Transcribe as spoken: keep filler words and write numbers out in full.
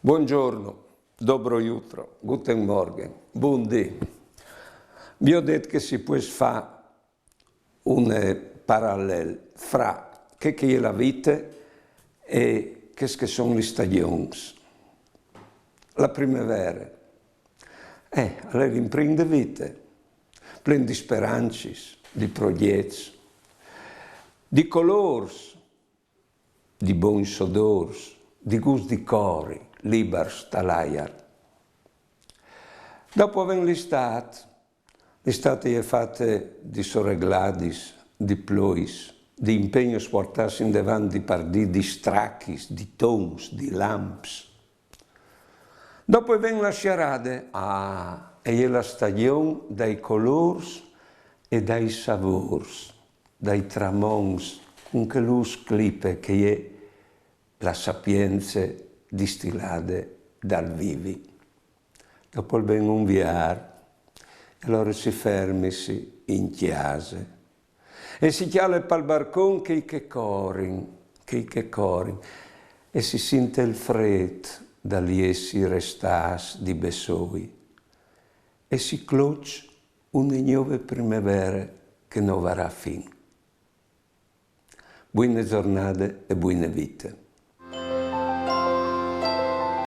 Buongiorno, dobro jutro, guten Morgen, bundì. Vi ho detto che si può fare un parallel fra che che è la vita e che che sono le stagioni. La primavera, eh, è l'imprima vita, plen di sperancis, di progetts, di colors, di bons odors, di gust di cori, libars tal aiar. Dopo ven l'istât. L'istât è fate di soregladis, di plois, di impegnos puartâts indevant di pardì, di strachis, di tons, di lamps. Dopo ven la sciarade, ah, e je la stagion dai colors e dai savors, dai tramonts, cun che lûs clipe che je la sapience distilade dal vivi. Dopo ven un viar, e alore si fermisi in cjase, e si cjale pal barcon chei che corin, chei che corin, e si sinte il frêt dal jessi restâts di bessôi, e si clôs une gnove primavere che no varà fin. Buine zornade e buine vite.